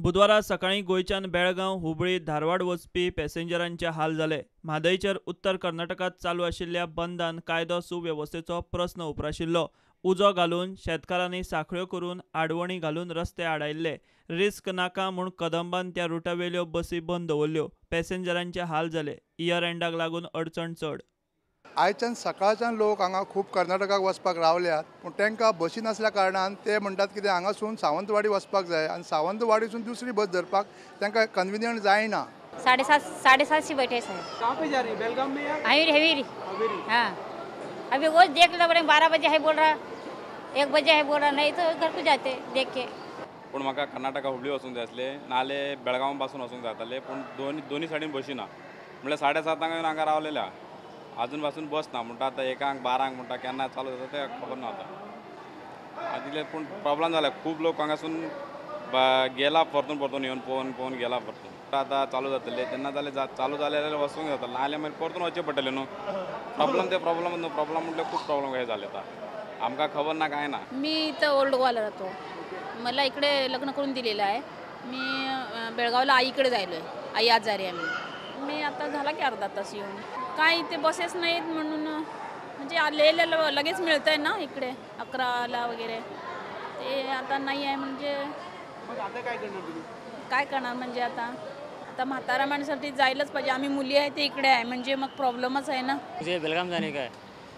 बुधवारा सकाळीं गोंयच्यान बेळगांव, हुबळी, धारवाड वचपी पॅसेंजरांचे हाल जाले. म्हादयचेर उत्तर कर्नाटकांत चालू आशिल्ल्या बंदान कायदो सुवेवस्थेचो प्रस्न उप्राशिल्लो. उजो घालून शेतकारांनी साखळ्यो करून आडवणी घालून रस्ते आडायल्ले. रिस्क नाका म्हूण कदंबान त्या रुटावेल्यो बसी बंद दवरल्यो. पॅसेंजरांचे हाल जाले. इयर एंडाक लागून अडचण चड. आयच्यान सकाळच्यान लोक हांगा खूब कर्नाटकाक वचपाक रावल्यात, पूण तांकां बसी नासल्या कारणान ते म्हणटात कितें हांगासून सावंतवाडी वचपाक जाय आनी सावंतवाडीसून दुसरी बस धरपाक तांकां कन्विनियंट जायना. 7:30 से बैठे सर. कहाँ पे जा रही है? बेलगाम में या हवेरी? हवेरी. हाँ, अभी वो देख लो, 12 बजे है बोल रहा, 1 बजे है बोल रहा, नहीं तो घर को जाते देख के. पूण म्हाका कर्नाटका हुबळी वचूंक जाय आसलें, नाले बेळगांव पासून वचूंक जातालें, पूण दोनी सायडीन बशी ना. म्हणल्यार 7:30 येवन हांगा रावलेल्या, अजून पासून बस ना. म्हणटा आतां 1, 12 म्हणटा केन्ना चालू जाता तें खबर ना आतां. तितलें पूण प्रॉब्लम जाला, खूब लोक हांगासून गेला परतून परतून येवन पळोवन पळोवन गेला परतून. आतां चालू जातलें तेन्ना जालें, चालू जालें जाल्यार वचूंक जाता, नाजाल्यार मागीर परतून वचचें पडटलें न्हू. प्रॉब्लम ते प्रॉब्लम न्हू, प्रॉब्लम म्हटल्यार खूब प्रॉब्लम हे जाले आतां, आमकां खबर ना कांय ना. मी इथं ओल्ड गोवाला राहतो. मला इकडे लग्न करून दिलेलं आहे. मी बेळगावला आईकडे जायलो आहे, आई आजारी आहे म्हणून. मी आता झाला की अर्धा तास येऊन. काय इथे बसेस नाहीत म्हणून, म्हणजे आलेलं लगेच मिळतं आहे ना इकडे 11ला वगैरे, ते आता नाही आहे. म्हणजे मग आता काय करणार तुम्ही? काय करणार म्हणजे आता आता म्हातारा माणसासाठी जायलाच पाहिजे. आम्ही मुली आहे ते इकडे आहे, म्हणजे मग प्रॉब्लेमच आहे ना. मुझे बेलगाम जाने का है.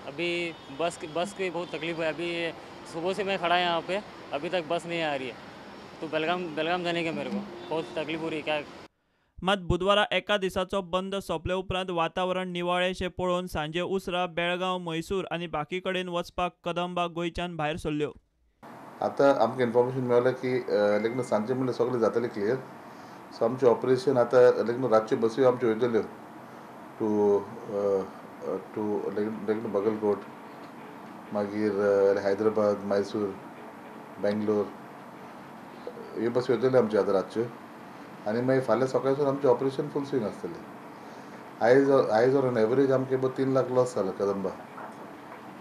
अभी बस की बहुत तकलीफ है. अभी सुबह से मैं खड़ा है यहाँ पे, अभी तक बस नहीं आ रही है. तो बेलगाम जाने का मेरे को बहुत तकलीफ हो रही है. क्या मात बुधवारा एका दिसाचो बंद सोंपले उपरांत वातावरण निवाळेशें पळोवन सांजे उसरां बेळगांव, म्हैसूर आनी बाकी कडेन वचपाक कदंबा गोंयच्यान भायर सरल्यो. आतां आमकां इन्फॉर्मेशन मेळ्ळें की लग्न सांजे म्हणल्यार सगळें जातलें क्लियर. सो आमचें ऑपरेशन आतां लग्न रातच्यो बसी आमच्यो वयतल्यो टू टू लग्न बगलकोट, मागीर हैदराबाद, मैसूर, बेंगलोर, ह्यो बसी वयतल्यो आमच्यो आतां रातच्यो. आनी मागीर फाल्यां सकाळसून आमचें ऑपरेशन फूल स्विंग आसतलें. आयज आयज ऑन एवरेज आमकां about 3 lakh loss जालो कदंबा.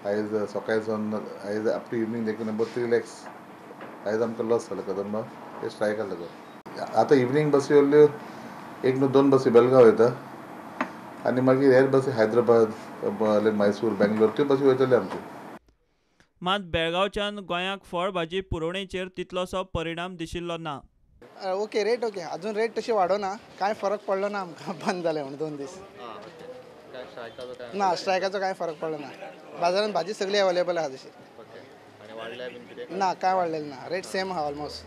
आयज सकाळसून आयज अप टू इवनींग देखून अबाउट 3 lakhs आयज आमकां लॉस जालो कदंबा हे स्ट्रायकाक लागून. आतां इवनींग बसी उरल्यो 1 न्हू 2 बसी बेलगांव वयता आनी मागीर हेर बसी हैदराबाद, मैसूर, बेंगलोर त्यो बसी वयतल्यो आमच्यो. मात बेळगांवच्यान गोंयाक फळ भाजी पुरवणेचेर तितलोसो परिणाम दिशिल्लो ना. ओके, रेट ओके, अजून रेट तशी वाडोना, कांय फरक पडलो ना आमकां बंद जालें म्हणून 2 दीस. ना, स्ट्रायकाचो कांय फरक पडलो ना. बाजारान भाजी सगळी अवेलेबल आहा तशी. ना, काय वाडलेलं ना, रेट सेम आहा ऑलमोस्ट.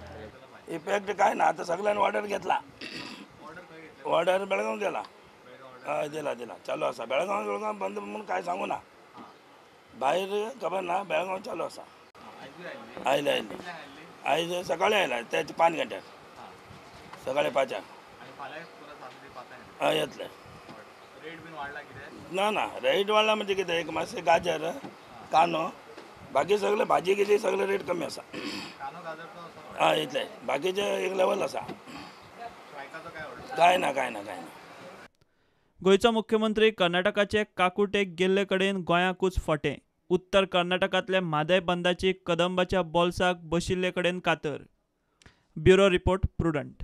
इफेक्ट काय ना, आता सगळ्यांनी ऑर्डर घेतला, ऑर्डर बेळगांव गेला, हय दिला दिला चालू आसा. बेळगांव बेळगांव बंद म्हणून काय सांगू ना, भायर खबर ना, बेळगांव चालू आसा. आयले आयले आयज सकाळी आयला ते 5 घंट्याक, सकाळी 5 हय येतले. ना ना, रेट वाडला म्हणजे कितें, एक मातशें गाजर, कांदो, बाकी सगळे भाजी कितें सगळे रेट कमी आसा. हय इतले, बाकीचे एक लेवल आसा. काय ना, काय ना, काय ना. गोंयचो मुख्यमंत्री कर्नाटकाचे काकुटेक गेल्ले कडेन गोंयाकूच फटें. उत्तर कर्नाटकांतल्या म्हादय बंदाची कदंबाच्या बोल्साक बशिल्ले कडेन कातर. Bureau report, Prudent.